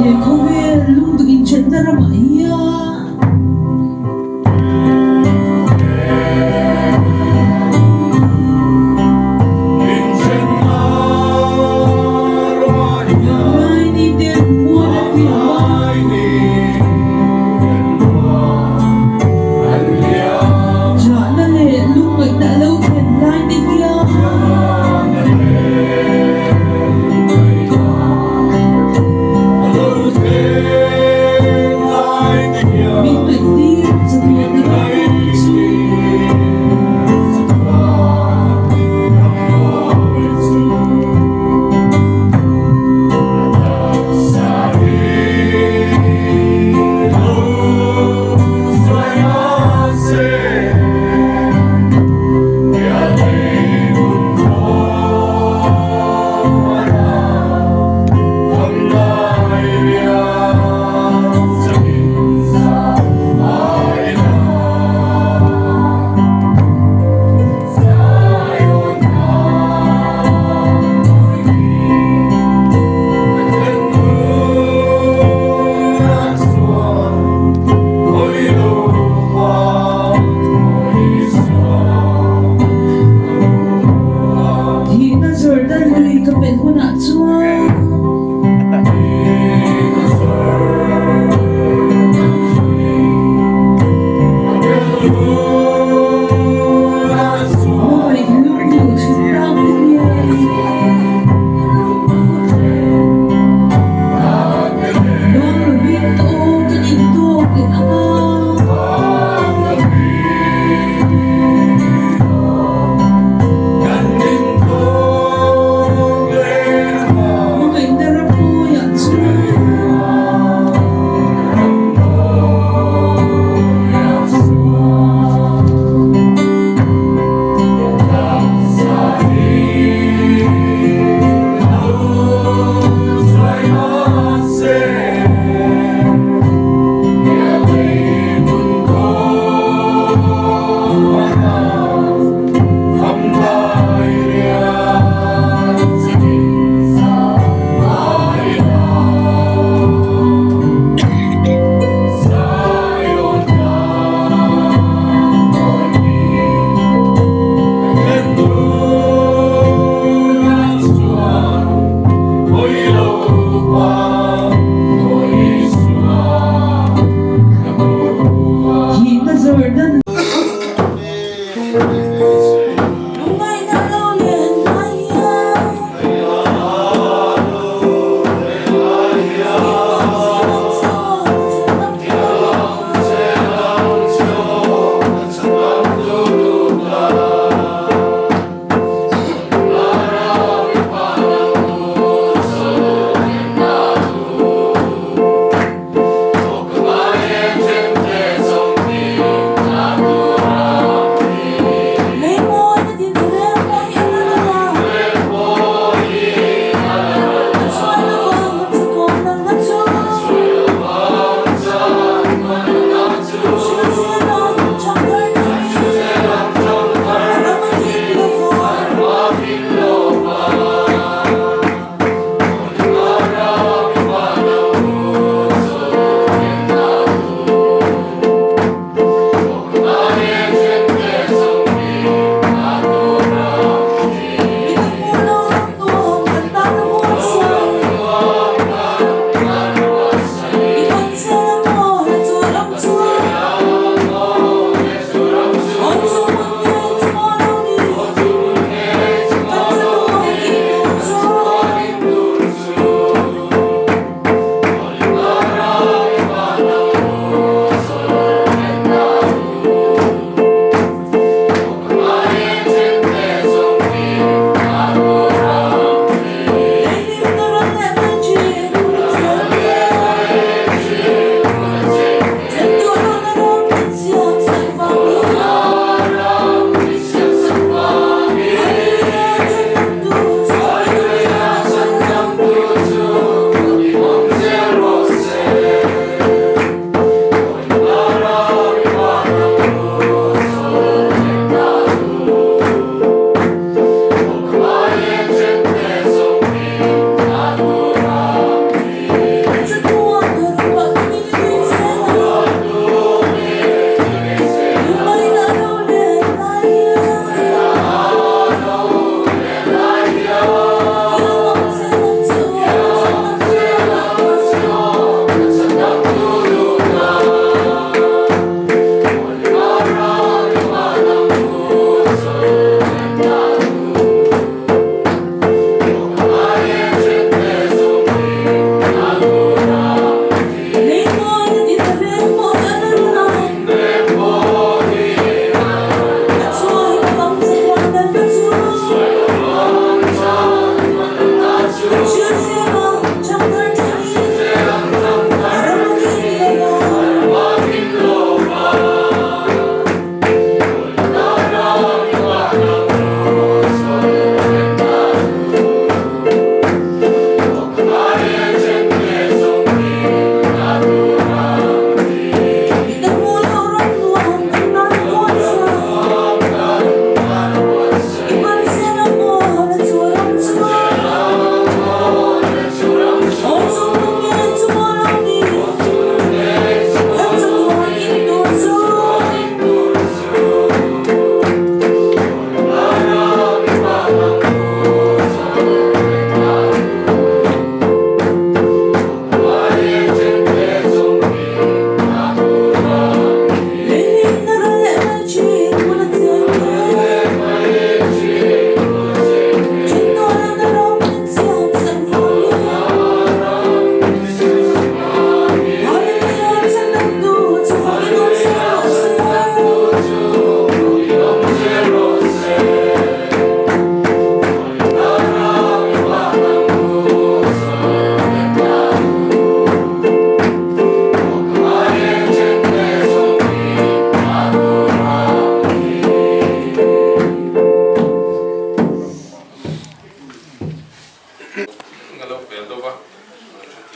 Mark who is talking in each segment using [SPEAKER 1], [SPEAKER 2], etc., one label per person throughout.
[SPEAKER 1] He khawvel lungduh inṭhenna ramah hian.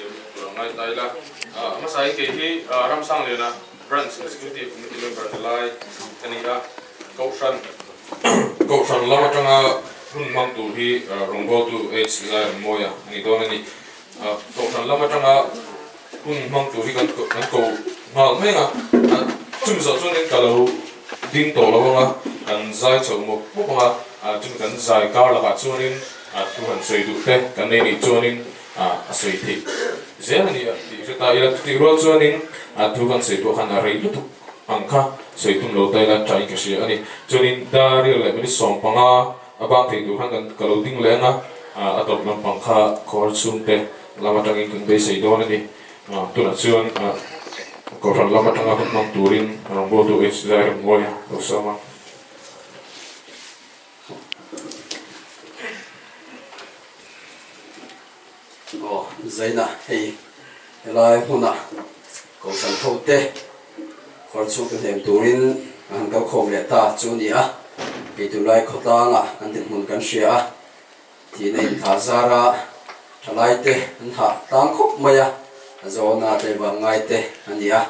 [SPEAKER 1] Thiam tur a ngai ta ila. A hmasain kei hi Ramsangliana Branch Executive Committee Member ni lai ka ni a, Kohhran Kohhran lam atanga hun hmang tur hi rawngbawltu H Zairemmawia a ni dawn a ni. Kohhran lam atanga hun hmang tur hi kan kan ko nghal mai ang a, chumi zawh chuanin ka lo ding tawh lo ang a, kan zai chho mawp mawp ang a, chumi kan zai kar lakah chuanin thu han sawi duh te kan nei nih chuanin a sawi theih zel a ni a tih hre ta ila, chutih rual chuanin thu kan sawi pawh khan a rei lutuk ang kha sawi tum lo ta ila ṭhain ka hria a ni. Chuanin Dariel leh minute 15 a bang thei tur khan kan ka lo ding leh ang a, a tawp lampang kha khawr chhungte lam atangin kan beisei dawn a ni. Tunah chuan Kohhran lam atanga hun hmang turin rawngbawltu H Zairemmawia lo sawm a.
[SPEAKER 2] Aw Zaina hei helai hmuna Kohhran ho te khawr chhungte hnem turin an han kal khawm leh ta chu a ni a, hei tunlai khawtlangah an dinhmun kan hria a, thihna inthlah zara thalai te an hah tlang khawp mai a, a zawna te vang ngai te a ni a,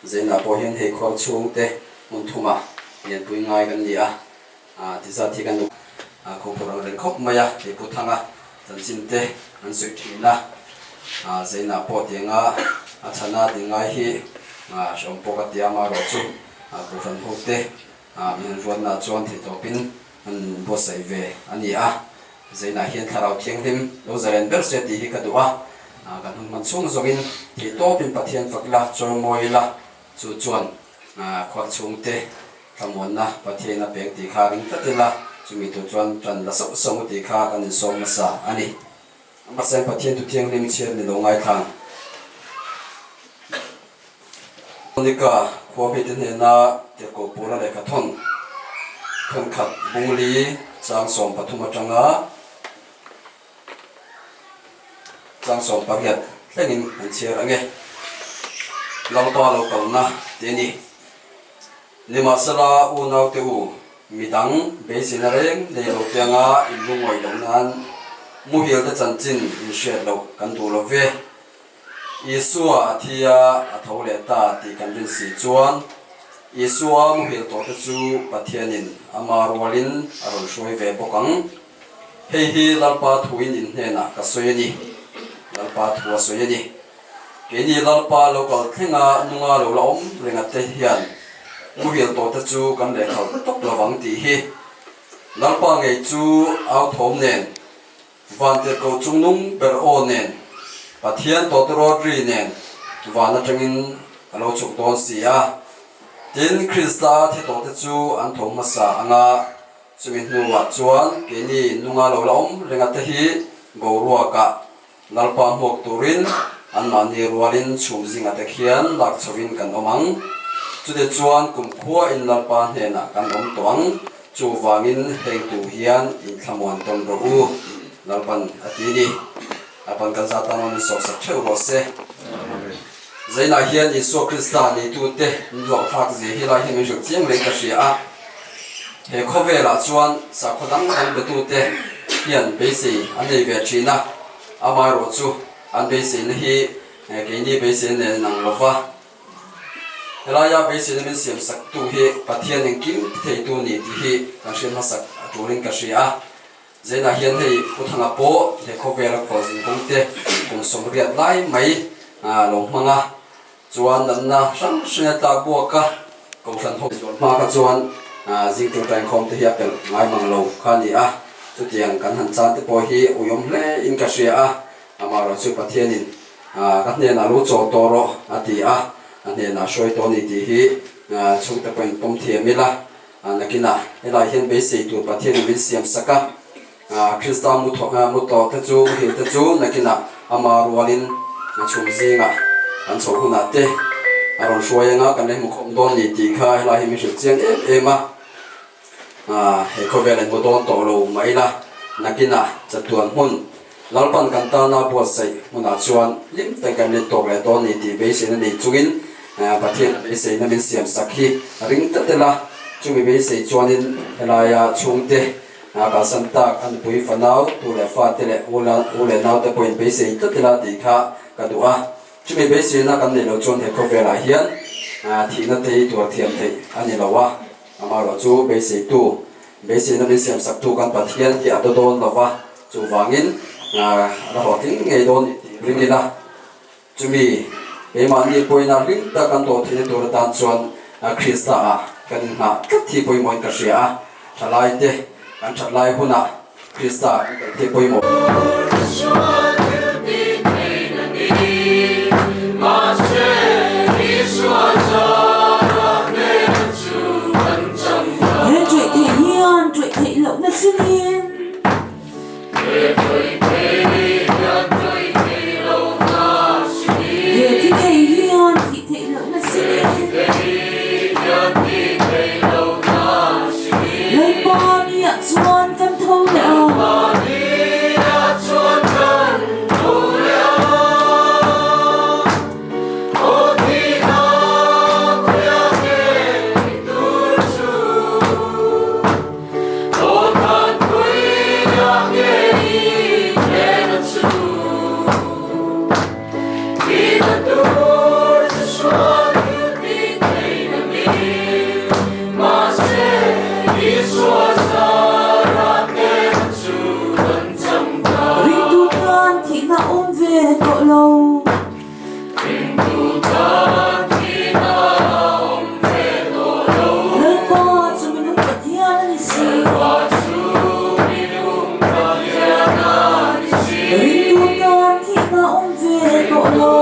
[SPEAKER 2] Zaina pawh hian hei khawr chhungte hmun thumah lianpui ngai kan ni a. Ti zat hi kan khaw phur ang reng khawp mai a, hei Pu Thanga chanchin te an sawi thin a, Zaina pawh tianga a chhana ti ngai hi hrehawm pawh ka ti a, amaherawh chu Kohhran ho te min han ruatna chuan theihtawpin an buatsaih ve a ni a, Zaina hian Thlarau Thianghlim lo zalen ber se tih hi ka duh a, kan hun hman chhung zawngin theihtawpin Pathian fak ila, chawimawi ila, Chu chuan khual chhungte thlamuanna Pathian a peng tih kha ring tlat ila, chumi tur chuan tan la sauh sauh tih kha kan insawm nasa a ni. Mahse Pathian thu thianghlim chhiat ni lo ngaithlang. Monica khua mite hnena tirhkoh Paula lehkha thawn thawnkhat bungli chang 13 atanga Chang 18 thlengin an chhiar ang e. Lalpa lo kalna tih a ni. Nimahsela unaute u, midang beiseina reng nei lo te anga in lungawih loh nan muhil te chanchin in hriat loh kan duh lo ve. Isua a thi a, a tho leh ta tih kan rin si chuan Isua muhil tawh te chu Pathianin ama rualin a rawn hruai ve bawk ang. Hei hi Lalpa thuin in hnenah ka sawi a ni. Lalpa thu a sawi a ni. Keini Lalpa lo kal thlenga nunga lo la awm renga te hian muhil tawh te chu kan lehkhalh tawp lovang tih hi Lalpa ngei chu au thawm nen, Vantirhkoh chungnung ber aw nen, Pathian tawtawrawt ri nen van atangin a lo chhuk dawn si a. Tin, Krista thi tawh te chu an tho hmasa anga Chumi hnuah chuan keini nunga lo la awm renga te hi boruakah Lalpa hmuak turin anmahni rualin chhum zinga te khian lak chhovin kan awm ang. Chute chuan kumkhua in Lalpa hnenah kan awm tawh ang, chuvangin heng tu hian inthlamuan tawn rawh u, Lalpan a ti ni. Lalpan kan zat tan awmin sawksak theuh rawh se. Zainah hian Isua Krista neitute min hlawhthlak zia hi lai hi min hrilh chiang reng ka hria a. He khawvelah chuan sakhaw dang dang betute hian beisei an nei ve thin a, amaherawh chu an beiseina hi keini beiseina nen an ang lova. Helaia beiseina min siamsaktu hi Pathian engkim ti theitu ni tih hi kan hriat hmasak a tulin ka hria a. Zainah hian hei Pu Thanga pawh he khawvela khualzin kawng te kum 80 lai mai lo hmang a, chuan natna hrang hrang a tlak buak a, Kohhran ho zual hma kha chuan zing tawngtai inkhawm te hi a pelh ngai mang lo kha a ni a, chutiang kan han chan te pawh hi uiawm hle in ka hria a, amaherawh chu Pathianin ka hnenah lo chawl tawh rawh a ti a, a hnenah hruai tawh a ni tih hi chhungte pawhin pawm thiam ila. Nakinah helai hian beisei tur Pathianin min siam sak a, Krista mu tawh te chu, muhil te chu nakinah ama rualin chhum zingah kan chhoh hunah te a rawn hruai anga kan la hmu khawp dawn ni tih kha helai hi min hrilh chiang em em a. He khawvel an hmu dawn tawh lo mah ila nakinah chatuan hmun Lalpan kan tana buatsaih hmunah chuan hlim tak kan rit tawk leh dawn ni tih beiseina nei chungin Pathian a beiseina min siamsak hi a ring tlat ila, chumi beisei chuanin helaia chhungte. Kalsan tak a nupui fanau tu leh fate leh u u leh naute pawhin beisei tlat ila tih kha ka duh a. Chumi beiseina kan neih loh chuan he khawvelah hian thihna te hi tuar thiam theih a ni lo a. Amaherawh chu beiseitu, beiseina min siamsaktu kan Pathian hi a daw dawn lo va, chuvangin a la hlawhtling ngei dawn tih ring ila. Chumi keimahni pawina hlim tak kan tawh theihna tur atan chuan Krista ah kan inngah tlat hi pawimawhin ka hria a, thalaite kan that lai hunah Krista kan kalh hi pawimawh.
[SPEAKER 3] He ṭawih theih hian ṭawih theih lohna sinin. He thi thei hian thih theih lohna sinin. Lalpa niah chuan kan tho leh a. Ringtu tan thihna awm ve tawh lo. Lalpa chu minung Pathian a ni si. Ringtu tan thihna awm ve tawh lo.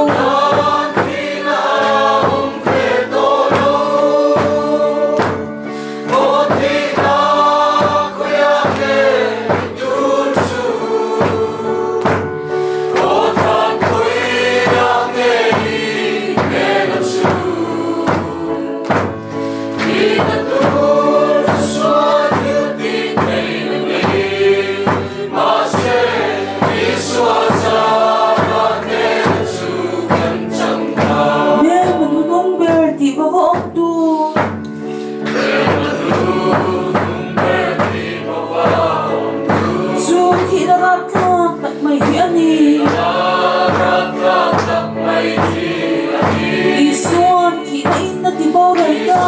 [SPEAKER 3] Hmelma nunawng ber tih va va awm tu. Chu thihna rapthlak tak mai hi a ni. Isuan thihna in a ti boral ta.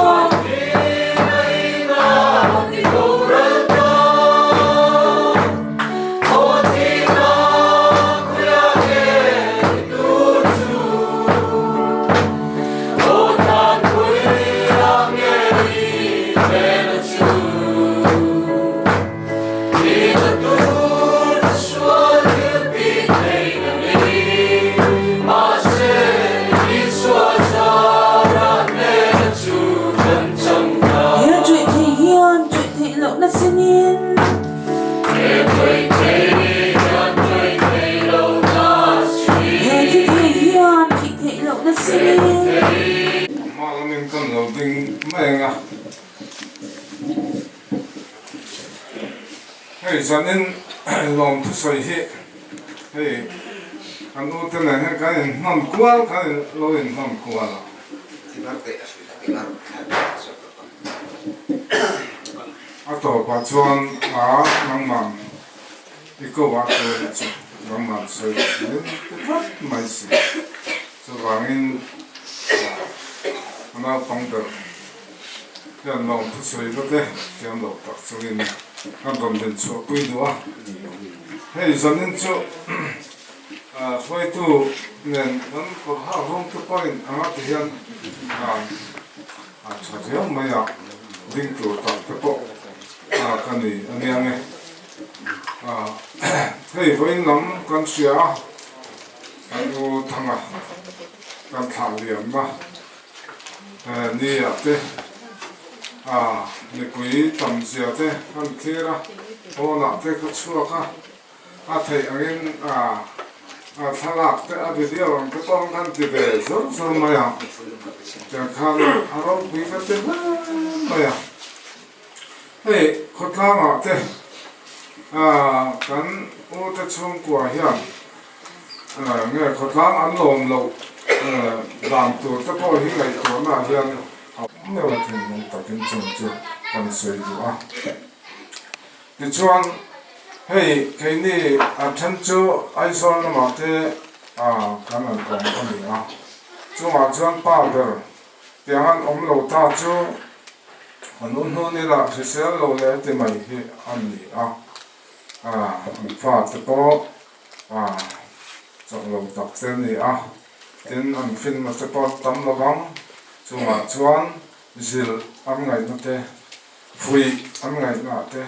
[SPEAKER 3] He ṭuih theih hian ṭuih theih lohna sinin. He thi thei hian thih theih lohna sinin.
[SPEAKER 4] Hma lamin kan lo ding mai ang a. Hei zanin lawm thusawi hi hei kan ute nen hian kan inhnawn kual kan lo inhnawn kual a. A tawpah chuan a nangman i ko ah te nih chu nangman sawi min ti tlat mai si. Chuvangin a naupang ber hian lawm thusawi na te thiam lo tak chungin kan rawn din chhuah pui duh a. Hei zanin chu hruaitu nen kan kawr hak rawng te pawhin anga ti hian A tha viau mai a, ding tur tak te pawh a ka ni a nia nge. Hei vawiin lam kan hria a, kan u Thanga kan thlah liamna ni ah te mipui tam zia te kan thlir a, pawnah te ka chhuak a. A theih angin a thlalak te a video ang te pawh kan ti ve zawr zawr mai a, tiang khan a ropui ka ti hle mai a. Hei khawtlangah te kan u te chhungkua hian nge khawtlang an lawm loh dan tur te pawh hi ngaihtuahnaah hian a awm meuh a, thinlung takin chung chu kan sawi duh a. Tichuan, hei keini a then chu Aizawl lamah te kan rawn awm a ni a, chungah chuan pa ber tiang an awm lo ta chu an u hnun ila hrisel lo leh ti mai hi a ni a, an fate pawh chak lo tak te a ni a, tin an finna te pawh an tam lo vang, chungah chuan zilh an ngaihna te Vui an ngaihna te,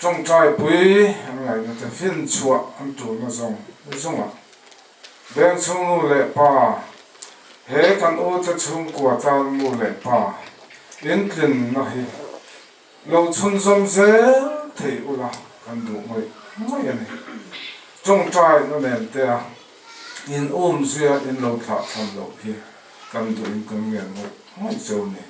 [SPEAKER 4] tawngtaipui an ngaihna te, finchhuah an tulna zawng zawngah veng chhung nu leh pa, he kan ute chhungkua tan nu leh pa intlinna hi lo chhunzawm zel thei ula kan duh ngawih ngawih a ni. Tawngtaina nen te a in umzia in lo thlah thlam loh hi kan duhin kan ngen ngawih ngawih cheu a ni.